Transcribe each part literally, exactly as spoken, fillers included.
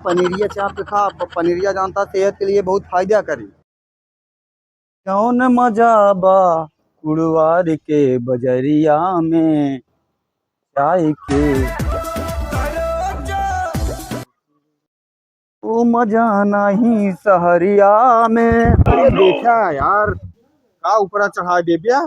पनीरिया चाप के खा, प-, पनीरिया जानता सेहत के लिए बहुत फायदा करी। कौन मजा बा कुड़वार के बजरिया में चाय के, ओ मजा नाही सहरिया में। अरे देखा यार, का ऊपरा चढ़ा देब्या?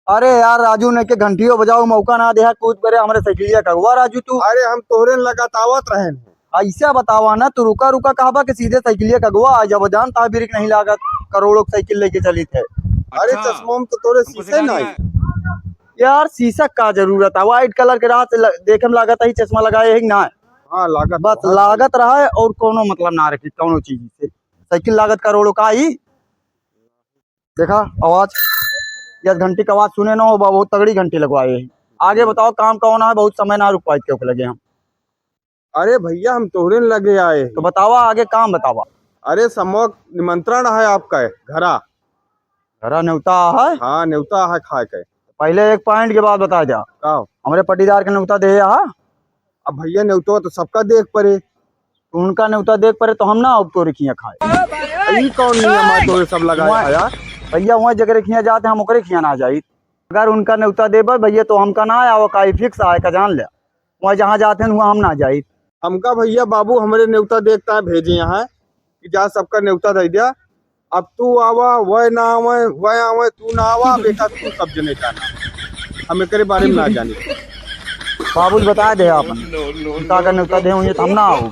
अरे यार राजू, नहीं के घंटियो बजाओ, मौका ना देहा कूद परे हमरे साइकिलिया का। हुआ राजू तू? अरे हम तोहरे लगात आवत रहेन। ऐसा बतावा ना, तू रुका रुका कहबा कि सीधे साइकिलिया का अगवा आ जाबो। जानता है ब्रेक नहीं लागत, करोड़ों की साइकिल लेके चलित है। अरे अच्छा, चश्मा में तो तोरे हमको शीशे सिखा नहीं। दिया है। यार शीशा का जरूरत है, वाइट कलर के रात से ल-, देखे में लागत है चश्मा लगाए है कि ना। हाँ, लागत बस है। लागत रहा है और कोनो मतलब ना रखी कोनो चीज से। साइकिल लागत करोड़ों का ही। देखा आवाज, यस घंटी का आवाज सुने ना हो बा, बहुत तगड़ी घंटी लगवाए है। आगे बताओ काम कौन है, बहुत समय ना रुक पाए क्यों लगे हम। अरे भैया, हम तोहरे न लगे आए हैं। तो बतावा आगे काम बतावा। अरे समोक निमंत्रण है आपका घरा। घरा नेवता है? हाँ, नेवता है खाए के। पहले एक पॉइंट के बात बता जा। का? हमरे पटीदार के नेवता दे हा। अब भैया नेवता तो सबका देख परे। तो उनका नेवता देख परे तो हम ना अब तोरे किया खाए। ई कौन नियम है तोरे सब लगाए वहाँ है यार? भैया वहाँ जगह किया जाते हम ओकरे किया ना जाई। अगर उनका नेवता देबे भैया तो हमका ना आवे का, ई फिक्स आए का जान ले। वहाँ जहाँ जाते हैं वहाँ हम ना जाई। हमका भैया बाबू हमरे नेवता देखता है भेजे यहाँ कि जा सबका नेवता दे दिया। अब तू आवा, वह ना आवे, वह आवे, तू ना आवा, बेटा तू सब जने जाना। हम एकरे बारे में ना जानी। बाबू जी बता दे आपन। उनका अगर नेवता दे हुई तो हम ना आऊ।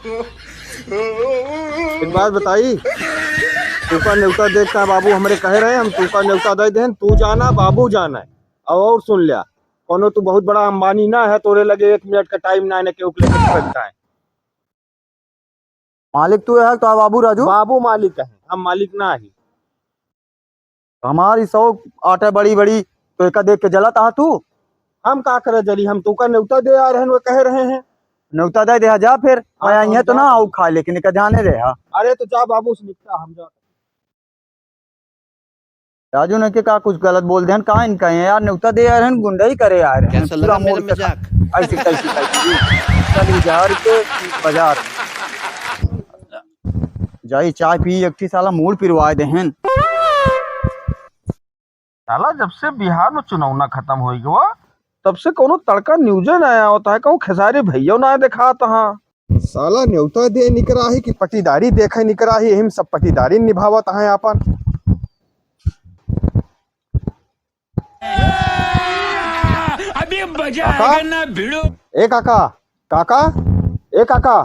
एक बात बताई, तू का नेवता देखता है बाबू हमरे कहे रहे, हम तू का नेवता दे देन, तू जाना, बाबू जाना है। और, और सुन लिया, कोनो तू बहुत बड़ा अंबानी ना है, तोरे लगे एक मिनट का टाइम ना है, ना केहू के लेके सकता है। मालिक तू है तो बाबू राजू? बाबू मालिक है, हम मालिक ना ही। हमारी सौ आटे बड़ी बड़ी, तो एका देख के जलत आहा तू? हम का करे जली, हम तू का नेवता दे आ रहे हैं, वो कह रहे हैं। नेवता दे दे, जा फिर। हाँ, मैं तो यहाँ हम तो ना जात आऊ हन। खा, लेकिन एका जाने रहे हा। अरे तो जा बाबू से निपटा, हम जात। राजू ने के का कुछ गलत बोल देन, का इनका है यार, नेवता दे आ रहे हैं, गुंडई करे आ रहे हैं, कैसा पूरा लगा मेरा मूड के मजाक? ऐसे कैसी कैसी जी। चल इधर के बाजार जाई चाय पी, एक ठी साला मूड पिरवाए देहन। साला जब से बिहार में चुनाव ना खत्म होई गवा, तब से कोनो तड़का न्यूजे ना आवत है, कहूँ खेसारी भैया ना देखात हाँ। साला न्योता दे निकरा ही कि पटीदारी देखे निकरा ही, एहिम सब पटीदारी निभावत हैं आपन। अभी मजा काका? आएगा ना भिड़ो। ए काका, काका, ए काका।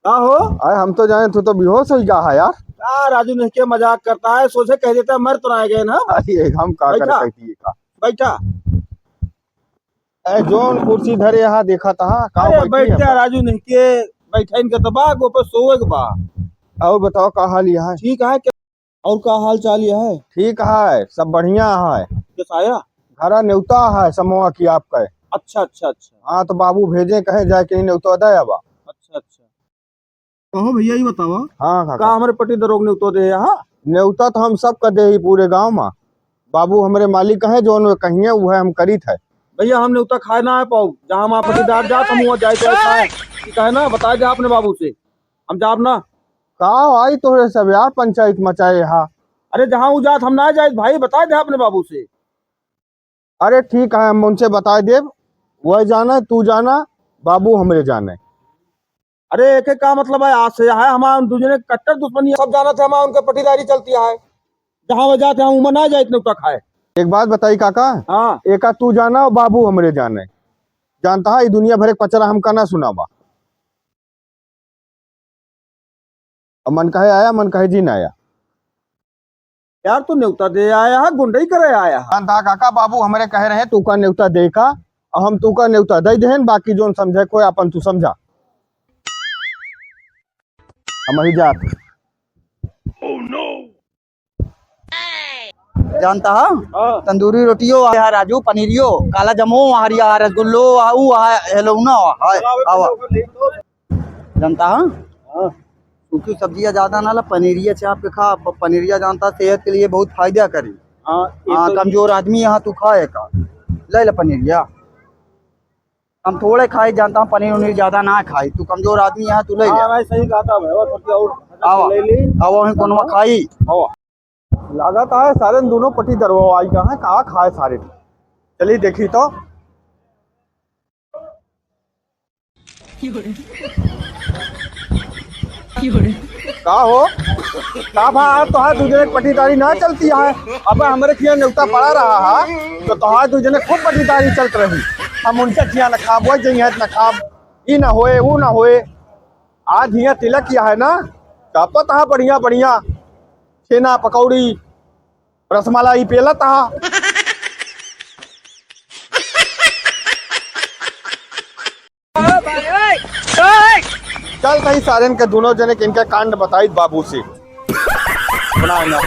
का हो? अरे हम तो जाने तू तो बेहोश हो गया है यार। का राजू नहीं के मजाक करता है, सोचे कह देता है मर तो ना गए ना। अरे हम का कर बैठा। सकती है का? बैठा। ए, जौन कुर्सी धरे यहाँ देखा था, का अरे बैठी बैठ है जा बा? राजू, नहीं के बैठा इनका तो बा, गो पे सोए के बा। और बताओ का हाल यहाँ है? ठीक है, क्या, और का हाल चाल यहाँ है? ठीक है, सब बढ़िया है। कैसा आया? घरा नेवता है समूह की आपका। अच्छा, अच्छा, अच्छा। हाँ, तो बाबू भेजे कहे जाए कि नहीं नेवता दे आवा। अच्छा, अच्छा। कहो भैया, ई बतावा, हाँ, काका। का हमरे पटीदारों के नेवतो दे यहाँ? नेवता तो हम सब का दे ही पूरे गाँव मा। बाबू हमरे मालिक हैं, जौन वे कहिए, उहे हम करीत है। भैया, हम नेवता खाए ना आए पाऊ। जहाँ हमारा पटीदार जात, हम वहाँ जाए के खाए। ठीक है ना, बता दे अपने बाबू से, हम जाब ना। का आई तोहरे सब यार, पंचायत मचाए हा। अरे, जहाँ ऊ जात, हम ना जाइत भाई, बता दे अपने बाबू से। अरे ठीक है, हम उनसे बताए देब, वह जाने, तू जाना, बाबू हमरे जाने। अरे एके का मतलब है, आज से है हमारा उन दूजने कट्टर दुश्मनी है, सब जानत है हमारा उनके पटीदारी चलती है, जहाँ वह जाते हैं उमा ना जाए इतने उठा खाए। एक बात बताई काका, हाँ। एका तू जाना और बाबू हमरे जाने, जानता है ये दुनिया भर एक पचरा हमका ना सुनावा। अब मन कहे आया, मन कहे जी ना आया। यार, तू नेवता दे आया है, गुंडई करे आया है। हाँ, दा काका, बाबू हमरे कहे रहे, तू का नेवता दे का, और हम तू का नेवता दे देहन, बाकी जोन समझे कोई अपन तू समझा। हम ही जात। जानता है? हाँ। तंदूरी रोटियो है राजू, पनीरियो, काला जामुन है, हरिया है, रसगुल्लो है, ऊ है, हेलौना है, आवा। जानता है? हाँ। सूखी सब्जियाँ ज्यादा ना ला, पनीरिया चाप के खा, प-, पनीरिया जानता सेहत के लिए बहुत फायदा करी। हाँ, ये हाँ, तो कमजोर आदमी यहाँ तू खाए का, ले ले पनीरिया। हम थोड़े खाई, जानता हूँ, पनीर उनीर ज्यादा ना खाई। तू कमजोर आदमी है, तू ले ले। हाँ भाई, सही कहा था भाई, वो थोड़ी और आवा। ले ली। आवा, वहीं कोनो खाई। आवा। लागत है सारे दोनों पट्टी दरवा आई का है, का खाए सारे। चलिए देखी तो। का हो? का भा, तोहार दू जने के पटीदारी ना चलती है? अब हमरे खिया नेवता पड़ा रहा है, तो तोहार दू जने खूब पटीदारी चलत रही। हम उनके खिया न खाब, वही जइहे न खाब, ई न होए, ऊ न होए। आज हिया तिलक किया है ना, का पता है बढ़िया बढ़िया छेना, पकौड़ी, रसमलाई पेलत हा। चल तही सारेन के दोनों जने के इनका कांड बताई बाबू से। बना ना।